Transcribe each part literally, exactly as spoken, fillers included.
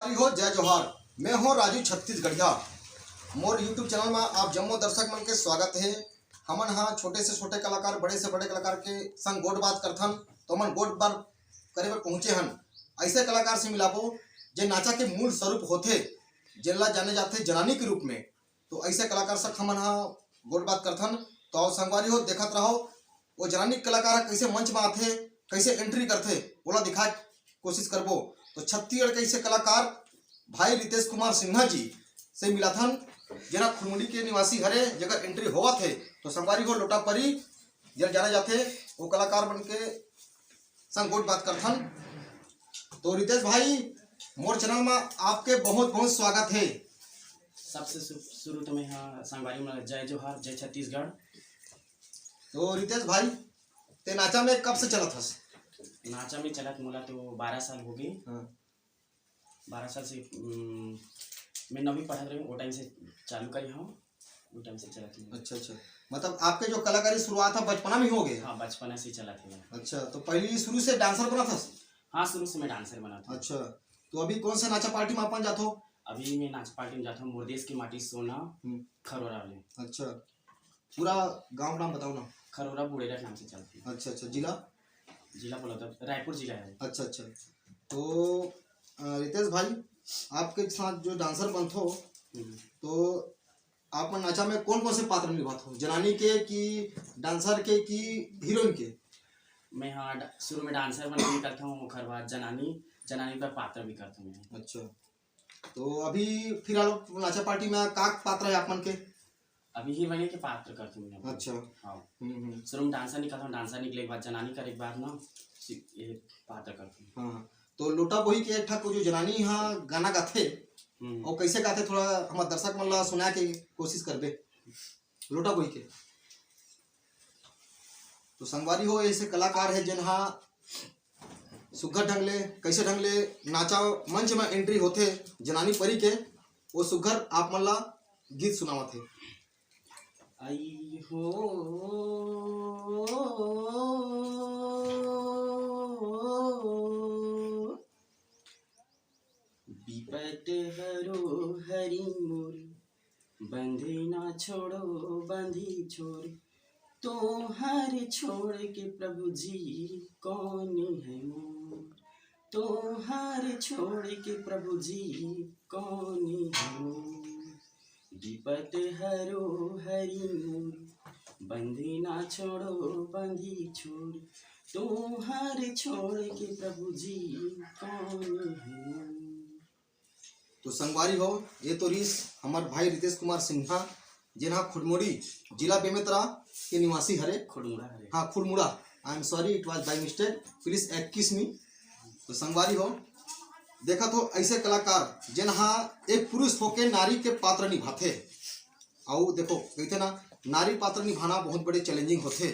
हो, जय जोहार। मैं हूं राजू छत्तीसगढ़िया। मोर YouTube चैनल में आप जम्मो दर्शक मन के स्वागत हे। हमन हा छोटे से छोटे कलाकार, बड़े से बड़े कलाकार के संग गोठ बात करथन। तो हमन गोठ बात करे बर पहुंचे हन, ऐसे कलाकार से मिलाबो जे नाचा के मूल स्वरूप होथे, जेला जाने जाथे जनानी के रूप में। तो ऐसे कलाकार से हमन हा गोठ बात करथन। तो आओ संगवारी हो, देखत रहो वो जनानी कलाकार ह कैसे मंच में आथे, कैसे एंट्री करथे, ओला दिखाए के कोशिश करबो। तो छत्तीसगढ़ के ऐसे कलाकार भाई रितेश कुमार सिन्हा जी से मिलाथन, जेना खुड़मुड़ी के निवासी हरे, जेकर एंट्री होवत हे। तो संगवारी हो, लोटापरी जेला जाने जाथे, वो कलाकार मन के संग गोठ बात करथन। तो रितेश भाई, मोर चैनल में आपके बहुत बहुत स्वागत हे। सबसे शु-, शुरू तो मैं हा संगवारी मन ला जय जोहार, जय छत्तीसगढ़। तो रितेश भाई, ते नाचा में कब से चलत हस? नाचा में चलत मोला तो बारह साल हो गए। हाँ। बारह साल से, उम, मैं नवीं पढ़त रहे हूँ, वो टाइम से चालू करी हूँ, वो टाइम से चलत हूँ। अच्छा, अच्छा। मतलब आपके जो कलाकारी शुरुआत है बचपना में ही हो गए? हाँ, बचपना से चलत है। अच्छा, तो पहले शुरू से डांसर बना था? हाँ, शुरू से मैं डांसर बना था। अच्छा, तो अभी कौन सा नाचा पार्टी में अपन जात हो? अभी मैं नाचा पार्टी में जाता हूँ, मोर देश की माटी सोना, हम्म। खरोरा वाले। अच्छा, पूरा गांव नाम बताओ ना। खरोरा बुड़ेरा के नाम से चलती है। अच्छा, अच्छा, जिला? जिला बोला था, रायपुर जिला है। अच्छा, अच्छा। तो, अ, रितेश भाई, आपके साथ जो डांसर बनत हो, हम्म। तो आप मन नाचा में कौन कौन से पात्र निभात हो? जनानी के कि डांसर के कि हीरोइन के? मैं हाँ, डा-, शुरू में डांसर बन के निकलता हूँ, ओकर बाद जनानी, जनानी का पात्र भी करता हूँ मैं। अच्छा, तो अभी फिलहाल नाचा पार्टी में का पात्र है आप मन के? अभी हीरोइन के पात्र करता हूँ मैं। अच्छा। हाँ। हम्म, हम्म। शुरू में डांसर निकलता हूँ, डांसर निकले के बाद जनानी करे के बाद ना, सि-, ये पात्र करता हूँ। हाँ, तो लोटा बोही के एक ठा को जो जनानी हा गाना गाथे, हम्म। और कैसे गाथे, थोड़ा हमारे दर्शक मन ला सुना के कोशिश करबे लोटा बोही के। तो संगवारी हो, ऐसे कलाकार है जेन हा सुग्घर ढंग ले, कैसे ढंग ले नाचा मंच में एंट्री होथे जनानी परी के, वो सुग्घर आप मन ला गीत सुनावत हे। आई हो विपत हरो हरि मोर, बंधे ना छोड़ो बंधी छोर, तोहर छोड़ के प्रभु जी कौन है मोर, तोहर छोड़ के प्रभु जी कौन है मोर। विपत हरो हरि मोर, बंधे ना छोड़ो बंधी छोर, तोहर छोड़ के प्रभु जी कौन है मोर। तो संगवारी हो, ये तो रिस हमार भाई रितेश कुमार सिन्हा, जेन हा खुड़मुड़ी, जिला बेमेतरा के निवासी हरे। खुड़मुड़ा हरे। हाँ, Khudmuda. I am sorry, it was by mistake, please excuse me। तो संगवारी हो, देखा तो ऐसे कलाकार जेन हा एक पुरुष होके नारी के पात्र निभाथे। अउ देखो, कहते ना, नारी पात्र निभाना बहुत बड़े चैलेंजिंग होथे।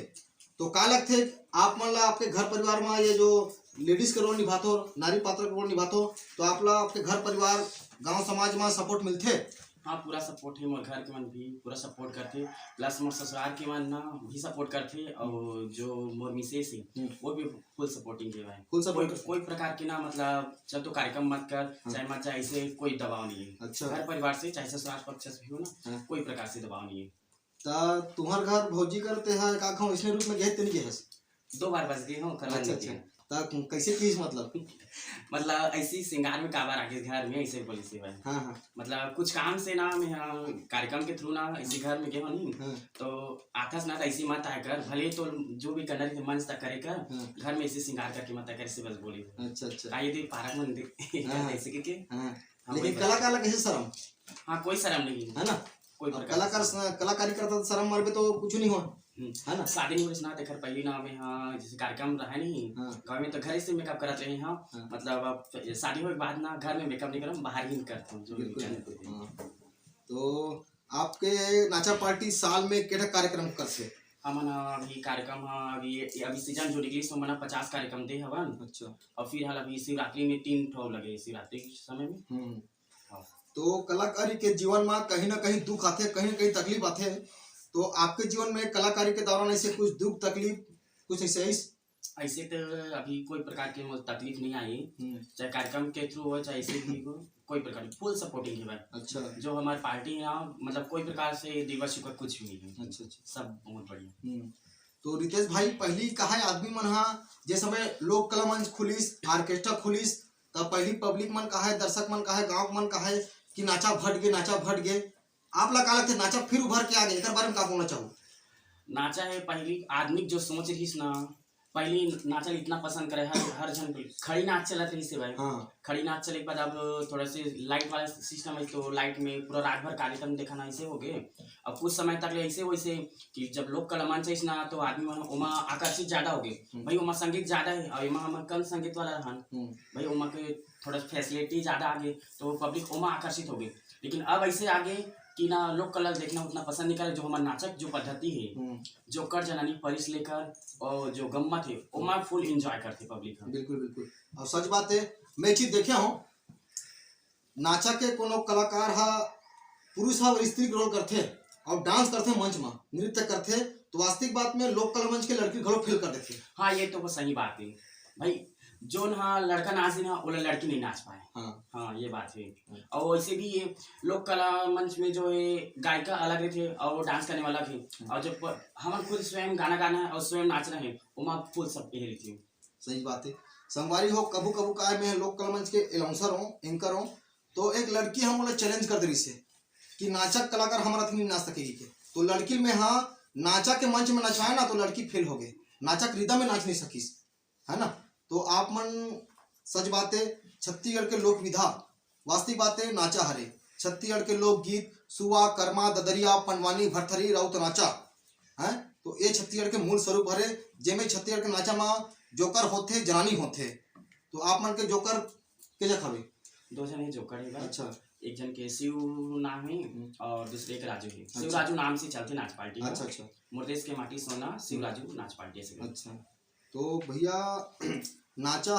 तो का लगथे आप मन ला, आपके घर परिवार में ये जो लेडीज के रोल निभाथो, नारी पात्र के रोल निभाथो, तो आप ला आपके घर परिवार, गांव समाज में सपोर्ट मिलथे? हाँ, पूरा सपोर्ट है। मोर घर के मन भी पूरा सपोर्ट करथे, प्लस मोर ससुराल के मन ना भी सपोर्ट करथे, और जो मोर मिसेस है, हम्म। वो भी फुल सपोर्टिंग है भाई। फुल सपोर्ट कोई, करथे। कोई प्रकार के ना, मतलब, चल तो कार्यक्रम मत कर, हाँ। चाहे मत चाहे, ऐसे कोई दबाव नहीं है। अच्छा। घर परिवार से, चाहे ससुराल पक्ष से भी हो ना, हाँ। कोई प्रकार से दबाव नहीं है। त तुहर घर भौजी करते है का कहूँ, इसने रूप में गए ते नहीं गए हस? दो बार बस गए हो, करवा अच्छा, नहीं अच्छा। गए। त कैसे किस मतलब? मतलब ऐसी श्रृंगार में काबर आगे घर में ऐसे बोली से भाई। हाँ, हाँ। मतलब कुछ काम से ना मैं, हाँ, कार्यक्रम के थ्रू ना इसी घर में गए हो नहीं, हाँ। तो आथस ना तो ऐसी मत आया कर, भले तो जो भी करना रहे मंच तक करे कर, हाँ। घर में ऐसे श्रृंगार करके मत आया कर, से बस बोली। अच्छा, अच्छा। का ये दे पारक मंदिर हाँ, हाँ। ऐसे के, के? हाँ। हाँ, लेकिन वही कलाकार ला कैसे शर्म? हाँ, कोई शर्म नहीं है। है ना? कोई अब प्रकार कलाकार से। स-, कलाकारी करता तो शर्म मरबे तो कुछ नहीं हो। हम्म। है ना? शादी में ना तेखर पहली ना में, हाँ, जैसे कार्यक्रम रहा नहीं, हाँ। घर में तो घर से मेकअप करत रहे, हाँ। हाँ। मतलब अब शादी होए के बाद ना घर में मेकअप नहीं करम, बाहर ही करता हूँ, जो भी बिल्कुल, करते बिल्कुल, हैं। हाँ। तो आपके नाचा पार्टी साल में केठा कार्यक्रम करथे? हमन अभी कार्यक्रम, हाँ, अभी, अभी सीजन जो निकलिस, ओमन पचास कार्यक्रम दे हवन। अच्छा। और फिलहाल अभी शिवरात्रि में तीन ठो लगे, शिवरात्रि के समय में। हम्म। हाँ। तो कलाकारी के जीवन में कहीं ना कहीं दुख आथे, कहीं ना कहीं तकलीफ आथे, तो आपके जीवन में कलाकारी के दौरान ऐसे कुछ दुख तकलीफ, कुछ ऐसे आइस? ऐसे तो अभी कोई प्रकार के मोर तकलीफ नहीं आई, हम्म। चाहे कार्यक्रम के through हो, चाहे ऐसे भी हो, कोई प्रकार की full supporting है भाई। अच्छा। जो हमारी पार्टी है ना, मतलब कोई प्रकार से दिवा शिकवा कुछ भी नहीं है। अच्छा, अच्छा। सब बहुत बढ़िया। हम्म। तो रितेश भाई, पहली कहा है आदमी मन हा, जे समय लोक कला मंच खुलिस, ऑर्केस्ट्रा खुलिस, तब पहली पब्लिक मन कहा है, दर्शक मन कहा है, गांव मन कहा है कि नाचा भट गे, नाचा भट गे। आप ला का लगथे, नाचा फिर उभर के आ गे, एकर बारे में का बोलना चाहू? नाचा है पहली आदमी जो सोच रहीस ना, पहली नाचा इतना पसंद करे, हर हर जन को खड़ी नाच चलत रहीस हे भाई। हाँ। खड़ी नाच चले के बाद अब थोड़ा से लाइट वाला सिस्टम है, तो लाइट में पूरा रात भर कार्यक्रम देखना ऐसे हो गए। अब कुछ समय तक ले ऐसे वैसे कि जब लोक कला मंच है ना, तो आदमी मन ओमा आकर्षित ज्यादा हो गए। हम्म। भाई ओमा संगीत ज्यादा है और एमा हमन कम संगीत वाला रहन, हम्म। भाई ओमा के थोड़ा फैसिलिटी ज्यादा आ गए, तो पब्लिक ओमा आकर्षित हो गए। लेकिन अब ऐसे आ गए कि ना लोक कला देखना उतना पसंद नहीं करे, जो हमारे नाचक जो पद्धति है, हम्म। जोकर जनानी परिस लेकर और जो गम्मत है, ओमा फुल एंजॉय करते पब्लिक हम। बिल्कुल, बिल्कुल। और सच बात है, मैं चीज देखे हूँ, नाचा के कोनो कलाकार हा पुरुष हा और स्त्री के रोल करथे और डांस करथे मंच में, नृत्य करथे, तो वास्तविक बात में लोक कला मंच के लड़की घलो फेल कर देथे। हाँ, ये तो सही बात है भाई। जोन हा लड़का नाच देना, ओला लड़की नहीं नाच पाए। हाँ। हाँ, ये बात है। हम्म। और वैसे भी ये लोक कला मंच में जो है गायिका अलग रहते और डांस करने वाला भी, और जब प- हमन खुद स्वयं गाना गाना है और स्वयं नाचना है, ओमा फुल सब यही रहती है। सही बात है। संगवारी हो, कभू कभू काय मैं लोक कला मंच के अनाउंसर हूँ, एंकर हूँ, तो एक लड़की हम ओला चैलेंज कर दे रही से कि नाचक कलाकार हमारा नहीं नाच सकेगी के। तो लड़की में हाँ, नाचा के मंच में नचवाए ना, तो लड़की फेल हो गए, नाचक रिदम में नाच नहीं सकीस, है ना? तो आप मन, सच बात है, छत्तीसगढ़ के लोक विधा, वास्तविक बात है, नाचा हरे। छत्तीसगढ़ के लोकगीत सुआ, करमा, ददरिया, पंडवानी, भरथरी, राउत नाचा, है, तो ये छत्तीसगढ़ के मूल स्वरूप हरे, जेमे छत्तीसगढ़ के नाचा मा जोकर होथे, जनानी होथे। तो आप मन के जोकर के जगह हवे? दो जन है जोकर है भाई। अच्छा। एक जन के शिव नाम है हम्म। और दूसरे के राजू है। शिव अच्छा। राजू नाम से चलते नाच पार्टी में। अच्छा, अच्छा। मुर्देश के माटी सोना शिव हम्म। राजू नाच पार्टी से। अच्छा, तो भैया, नाचा